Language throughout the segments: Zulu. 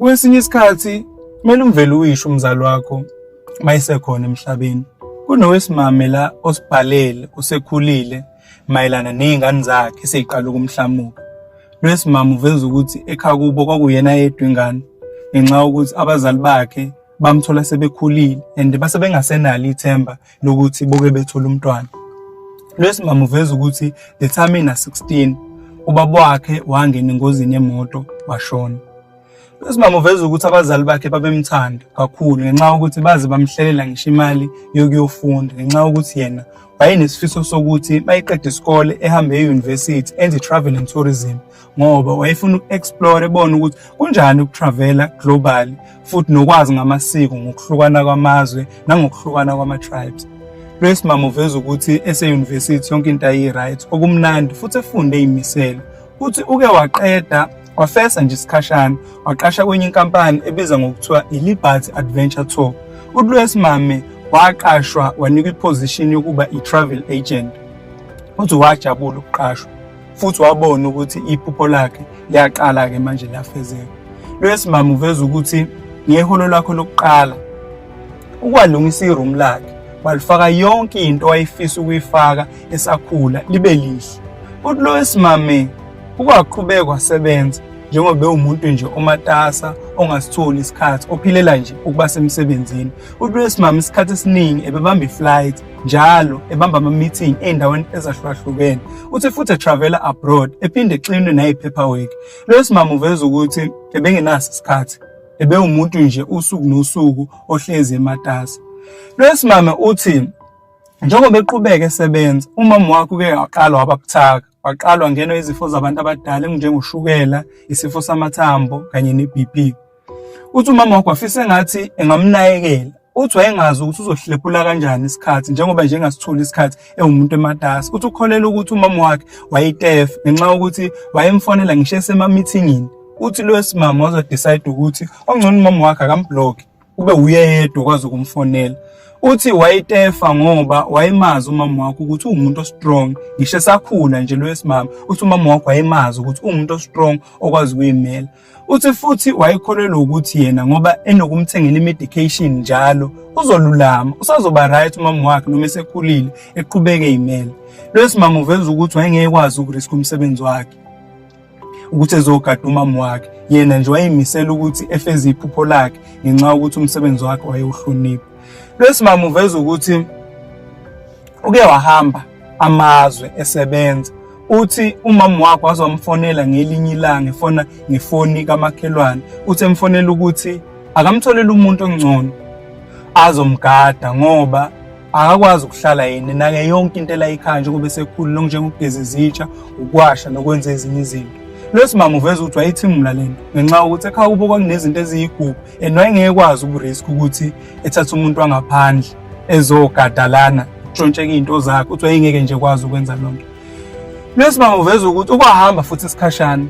Kwesinye isikhathi kumele umvele uyisho umzali wakho mayisekhona emhlabeni. Kunowesimame la osibhalele usekhulile mayelana nezingane zakhe eseyiqala ukumhlamuka. Lo wesimame uveza ukuthi ekhaya kubo kwakuyena yedwa ingane ngenxa yokuthi abazali bakhe bamthola sebekhulile and base bengasenalo ithemba lokuthi boke bethola umntwana. Lo wesimame uveza ukuthi the time ena 16 ubaba wakhe wangena engozini yemoto washona. Usimama uveza ukuthi abazali bakhe babemthanda kakhulu ngenxa yokuthi baze bamhlelela ngisho imali yokuyofunda ngenxa yokuthi yena wayenesifiso sokuthi mayiqeda isikole ehambe e-university enze i-travel and tourism ngoba wayefuna uku-explore ebone ukuthi kunjani ukutravela globally futhi nokwazi ngamasiko ngokuhlukana kwamazwe nangokuhlukana kwama-tribes. Lo wesimama uveza ukuthi ese-university yonke into ayi-right okumnandi futhi efunde eyimisele. Uthi uke waqeda wafesa nje isikhashana waqasha kwenye inkampani ebiza ngokuthiwa i-Liberty Adventure Tour. Uthi lo wesimame waqashwa wanikwa iposition yokuba i-travel agent. Uthi wajabula ukuqashwa futhi wabona ukuthi iphupho lakhe liyaqala-ke manje liyafezeka. Lo wesimame uveza ukuthi ngeholo lakho lokuqala ukwalungisa iroom lakhe walifaka yonke into ayefisa ukuyifaka esakhula libe lihle. Uthi lo wesimame ukwaqhubeka wasebenza njengoba bewumuntu nje omatasa ongasitholi isikhathi ophilela nje ukuba semsebenzini. Uthi lo wesimame isikhathi esiningi ebebamba iflight njalo ebamba ama-meeting ey'ndaweni ezahlukahlukene. Uthi futhi etravela abroad ephinde exinwe nayi-paperwork. Lo wesimame uveza ukuthi ebengenaso isikhathi ebewumuntu nje usuku nosuku ohlezi ematasa. Lo wesimame uthi njengoba eqhubeka esebenza umama wakhe uke waqala waba buthaka waqala wangenwa izifo zabantu abadala enjengoshukela, isifo samathambo kanye ne-BP. Uthi umama wakhe wafisa engathi engamnakekela. Uthi wayengazi ukuthi uzohlephula kanjani isikhathi njengoba nje engasitholi isikhathi ewumuntu ematasa. Uthi ukholelwa ukuthi umama wakhe wayitefa ngenxa yokuthi wayemfonela ngisho esemamithingini. Uthi lo wesimame wazodecide ukuthi ongcono umama wakhe akamblock kube uye yedwa okwazi ukumfonela. Uthi wayitefa ngoba wayemazi umama wakhe ukuthi uwumuntu ostrong ngisho esakhula nje lo wesimame. Uthi umama wakhe wayemazi ukuthi uwumuntu ostrong okwazi ukuyimela. Uthi futhi wayekholelwa ukuthi yena ngoba enokumthengela i-medication njalo uzolulama, usazoba right umama wakhe noma esekhulile eqhubeke eyimele. Lo wesimame uveza ukuthi wayengeke ekwazi ukuriska umsebenzi wakhe ukuthi ezogada umama wakhe. Yena nje wayeyimisela ukuthi efeze iphupho lakhe ngenxa yokuthi umsebenzi wakhe wayewuhlonipha. Lo wesimame uveza ukuthi uke wahamba amazwe esebenza. Uthi umama wakhe waze wamfonela ngelinye ilanga efona ngefoni kamakhelwane. Uthi emfonela ukuthi akamtholele umuntu ongcono azomgada ngoba akakwazi ukuhlala yena nake yonke into elayikhaya njengoba esekhulile okunjengokugeza izitsha, ukwasha nokwenza ezinye izinto. Lo simama uveza ukuthi wayithimula lento ngenxa yokuthi ekhaya kubo kwakunezinto eziyigugu and wayengeke ekwazi ukurisk ukuthi ethathe umuntu wangaphandle ezogada lana kutshontsheke iy'nto zakhe. Uthi wayengeke nje kwazi ukwenza loo nto. Lo simama uveza ukuthi ukwahamba futhi isikhashana.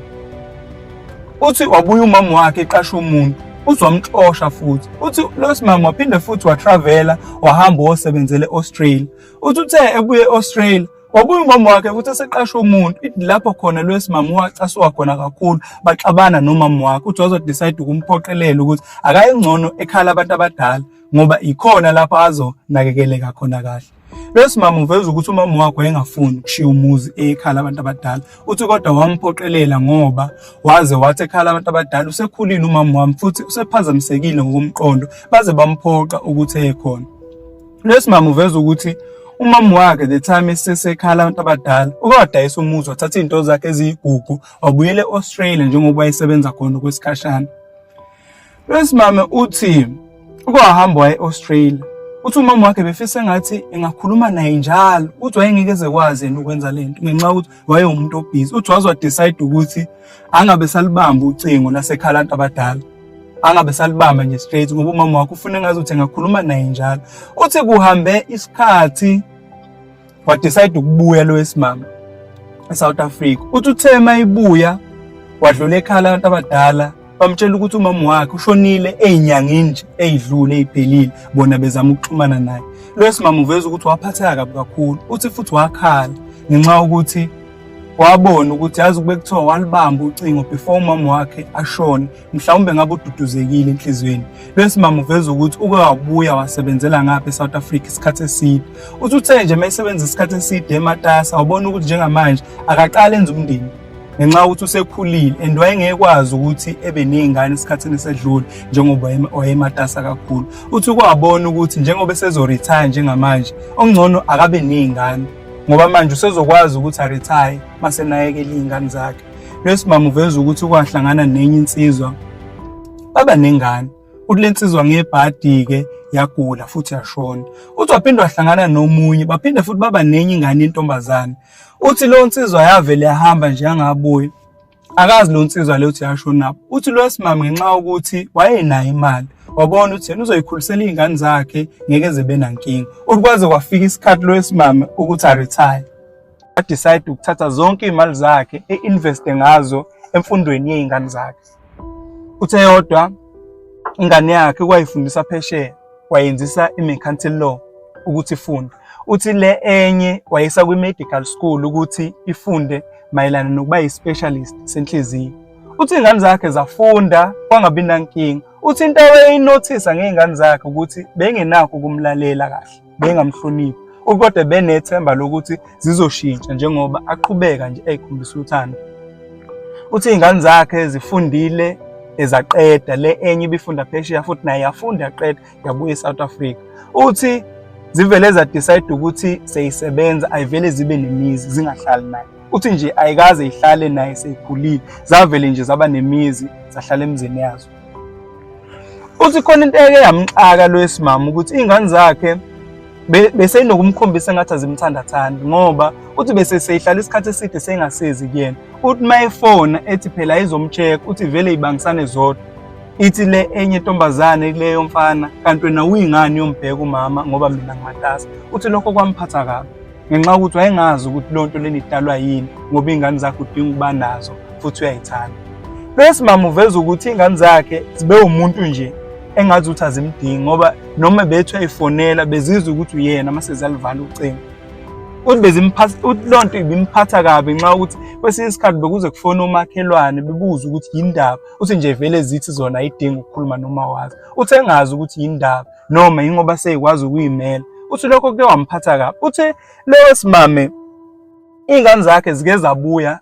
Uthi wabuya umama wakhe eqasha umuntu, uthi wamxosha futhi. Uthi lo simama waphinde futhi watravela wahamba wosebenzela e-Australia. Uthi uthe ebuye e-Australia wabuya umama wakhe futhi eseqasha umuntu. Ithi lapho khona lo simama wacasuka khona kakhulu, baxabana nomama wakhe. Uthi wazodecide ukumphoqelela ukuthi akaye ngcono ekhaya labantu abadala ngoba ikhona lapho azonakekeleka khona kahle. Lo simama uveza ukuthi umama wakhe wayengafuni ukushiya umuzi ekhaya labantu abadala. Uthi kodwa wamphoqelela ngoba waze wathi ekhaya labantu abadala usekhulile umama wami futhi usephazamisekile ngokomqondo baze bamphoqa ukuthi eye khona. Lo simama uveza ukuthi umama wakhe the time esesekhaya labantu abadala uke wadayisa umuzi wathatha izinto zakhe eziyigugu wabuyela e-Australia njengoba wayesebenza khona okwesikhashana. Lo simame uthi uke wahamba waya e-Australia. Uthi umama wakhe befisa engathi engakhuluma naye njalo. Uthi wayengeke eze kwazi yena ukwenza le nto ngenxa yokuthi wayewumuntu obhizi. Uthi waze wadecide ukuthi angabe salibamba ucingo lasekhaya labantu abadala. Angabe salibamba nje straight ngoba umama wakhe ufuna engazuthi engakhuluma naye njalo. Uthi kuhambe isikhathi wadecide ukubuya lo wesimame eSouth Africa. Uthi uthe mayibuya wadlula ekhaya labantu abadala bamtshela ukuthi umama wakhe ushonile ey'nyangeni nje ey'dlule ey'phelile bona bezama ukuxhumana naye. Lo wesimame uveza ukuthi waphatheka kabi kakhulu, uthi futhi wakhala ngenxa yokuthi Wabona ukuthi yazi kube kuthiwa walibamba ucingo before umama wakhe ashone, mhlawumbe ngabe ududuzekile enhliziyweni. Lwesimama uveza ukuthi uke wabuya wasebenzela ngapha eSouth Africa isikhathi eside. Uthi uthe nje mayesebenza isikhathi eside ematasa wabona ukuthi njengamanje akaqale enze umndeni ngenxa yokuthi usekhulile and wayengekwazi ukuthi ebe ney'ngane esikhathini esedlule njengoba wayematasa kakhulu. Uthi ukwabona ukuthi njengoba esezoretire njengamanje okungcono akabe ney'ngane ngoba manje usezokwazi ukuthi aretire masenakekela iy'ngane zakhe. Lwesimama uveza ukuthi ukwahlangana nenye insizwa baba nengane. Uthi le nsizwa ngebhadi-ke yagula futhi yashona. Uthi waphinde wahlangana nomunye baphinde futhi baba nenye ingane yentombazane. Uthi lo nsizwa yavele yahamba nje yangabuyi. Akazi lo nsizwa le uthi yashonaphi. Uthi lo simame ngenxa yokuthi wayenayo imali wabona ukuthi yena uzoyikhulisela iy'ngane zakhe ngeke ze benankinga. Uthi kwaze kwafika isikhathi lo wesimame ukuthi aretire. Wadecide ukuthatha zonke iy'mali zakhe e-investe ngazo emfundweni yey'ngane zakhe. Uthe yodwa ingane yakhe kwayifundisa phesheya wayenzisa i-mercantile law ukuthi ifunde. Uthi le enye wayisa kwi-medical school ukuthi ifunde mayelana nokuba yi-specialist senhliziyo. Uthi iy'ngane zakhe zafunda kwangabi nankinga. Uthi into awayeyinothisa ngey'ngane zakhe ukuthi bengenakho ukumlalela kahle, bengamhloniphi. Kodwa benethemba lokuthi zizoshintsha njengoba aqhubeka nje eyikhombisa uthando. Uthi iy'ngane zakhe zifundile ezaqeda le enye ibifunda phesheya futhi naye yafunda yaqeda yabuya e-South Africa. Uthi zivele zadecide ukuthi seyisebenza ayivele zibe nemizi zingahlali naye. Uthi nje ayikaze ihlale naye seyikhulile, zavele nje zaba nemizi zahlala emizini yazo. Uthi khona into eke yamxaka lo wesimama ukuthi iy'ngane zakhe beseyinokumkhombisa engathi azimthandathandi ngoba uthi bese seyihlala isikhathi eside seyingasezi kuyena. Uthi uma efona ethi phela ayizomcheck uthi vele ibangisane zodwa. Ithi le enye intombazane kuleyo mfana kanti wena uyingani uyombheka umama ngoba mina ngimatasa. Uthi lokho kwamphatha kabi ngenxa yokuthi wayengazi ukuthi leyo nto lena idalwa yini ngoba iy'ngane zakhe udinga ukuba nazo futhi uyayithanda. Lo wesimame uveza ukuthi iy'ngane zakhe zibe umuntu nje engazi ukuthi azimdingi ngoba noma bethi uyayifonela bezizwa ukuthi uyena mase ziyalivala ucingo. Uthi bezimphatha uthi loo nto ibimphatha kabi nxa ukuthi kwesinye isikhathi bekuze kufone omakhelwane bebuze ukuthi yindaba. Uthi nje vele zithi zona ayidingi ukukhuluma noma wazi. Uthi engazi ukuthi yindaba noma yingoba seyikwazi ukuyimela. Uthi lokho kuke wamphatha kabi. Uthi lo wesimame iy'ngane zakhe zike zabuya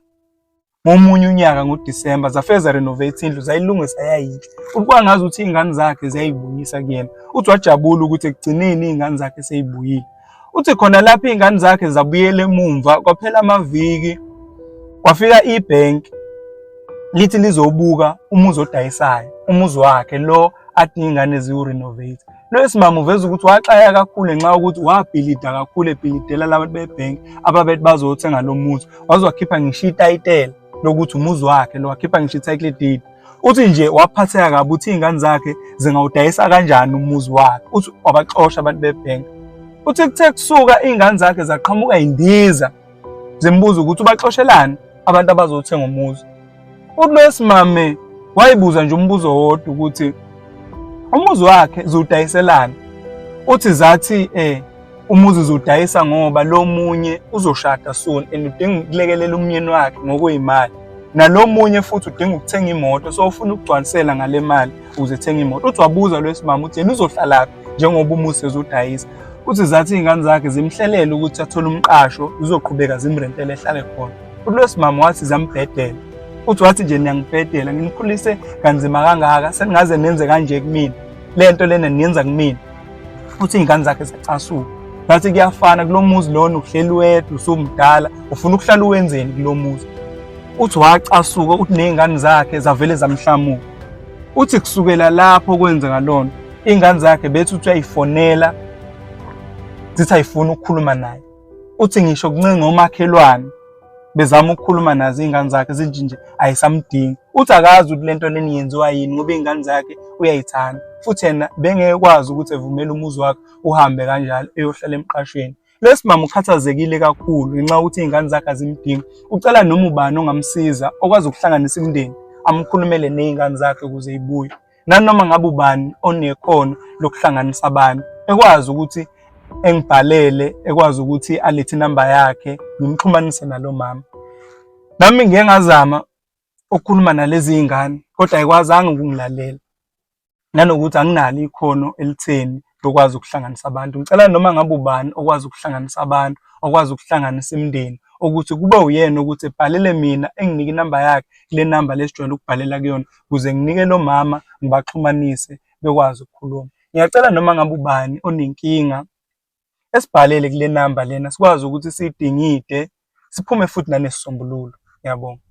ngomunye unyaka ngoDisemba zafike zarenovate indlu zayilungisa yayinhle. Uthi kwangazi ukuthi iy'ngane zakhe ziyayibuyisa kuyena. Uthi wajabula ukuthi ekugcineni iy'ngane zakhe seyibuyile. Uthi khona lapho iy'ngane zakhe zabuyela emumva kwaphela amaviki kwafika ibhenki lithi lizobuka umuzi odayisayo umuzi wakhe lo athi iy'ngane ziwurenovate. Lo wesimame uveza ukuthi waxaya kakhulu ngenxa yokuthi wabhilida kakhulu ebhilidela labantu bebhenki ababethi bazothenga lo muzi waze wakhipha ngisho itayitela lokuthi umuzi wakhe lo wakhipha ngisho i-title deed. Uthi nje waphatheka kabi uthi iy'ngane zakhe zingawudayisa kanjani umuzi wakhe. Uthi wabaxosha abantu bebhenki. Uthi kuthe kusuka iy'ngane zakhe zaqhamuka indiza zimbuza ukuthi ubaxoshelani abantu abazothenga umuzi. Uthi lo wesimame wayibuza nje umbuzo wodwa ukuthi umuzi wakhe ziwudayiselani. Uthi zathi umuzi uziwudayisa ngoba lo munye uzoshada soon and udinga ukulekelela umyeni wakhe ngokweyimali. Nalo munye futhi udinga ukuthenga imoto so ufuna ukugcwalisela ngale mali ukuze ethenge imoto. Uthi wabuza lo wesimame ukuthi yena uzohlalaphi njengoba umuzi sezodayisa. Uthi zathi iy'ngane zakhe zimhlelele ukuthi athole umqasho zizoqhubeka zimrentele ehlale khona. Uthi lo wesimame wathi ziyambhedela. Uthi wathi nje niyangibhedela nginikhulise kanzima kangaka seningaze nenze kanje kumina. Le nto lena niyenza kumina. Uthi iy'ngane zakhe zacasuka. Zathi kuyafana kulo muzi lona uhleli wedwa usumdala ufuna ukuhlala uwenzeni kulo muzi. Uthi wacasuka uthi ney'ngane zakhe zavele zamhlamuka. Uthi kusukela lapho kwenzeka loo nto iy'ngane zakhe bethi uthi uyayifonela zithi ayifuni ukukhuluma naye. Uthi ngisho kuncenga omakhelwane bezama ukukhuluma nazo iy'ngane zakhe zinje nje ayisamdingi. Uthi akazi ukuthi lento leni yenziwa yini ngoba iy'ngane zakhe uyayithanda futhi yena bengeke kwazi ukuthi evumele umuzi wakhe uhambe kanjalo eyohlala emqashweni. Lo simama ukhathazekile kakhulu ngenxa yokuthi iy'ngane zakhe azimdingi. Ucela noma ubani ongamsiza okwazi ukuhlanganisa imindeni amkhulumele ney'ngane zakhe ukuze ibuye. Nanoma ngabe ubani onekhono lokuhlanganisa abantu ekwazi ukuthi engibhalele ekwazi ukuthi alethe inamba yakhe ngimxhumanise nalo mama. Nami ngike ngazama ukukhuluma nalezi zingane kodwa ayikwazanga ukungilalela. Nanokuthi anginalo ikhono elitheni lokwazi ukuhlanganisa abantu. Ngicela noma ngabe ubani okwazi ukuhlanganisa abantu, okwazi ukuhlanganisa imindeni, ukuthi kube uyena ukuthi ebhalele mina enginike inamba yakhe kule namba le esijwayele ukubhalela kuyona ukuze nginike lo mama ngibaxhumanise bekwazi ukukhuluma. Ngiyacela noma ngabe ubani onenkinga esibhalele kule namba lena sikwazi ukuthi siyidingide siphume futhi nanesisombululo. Ngiyabonga.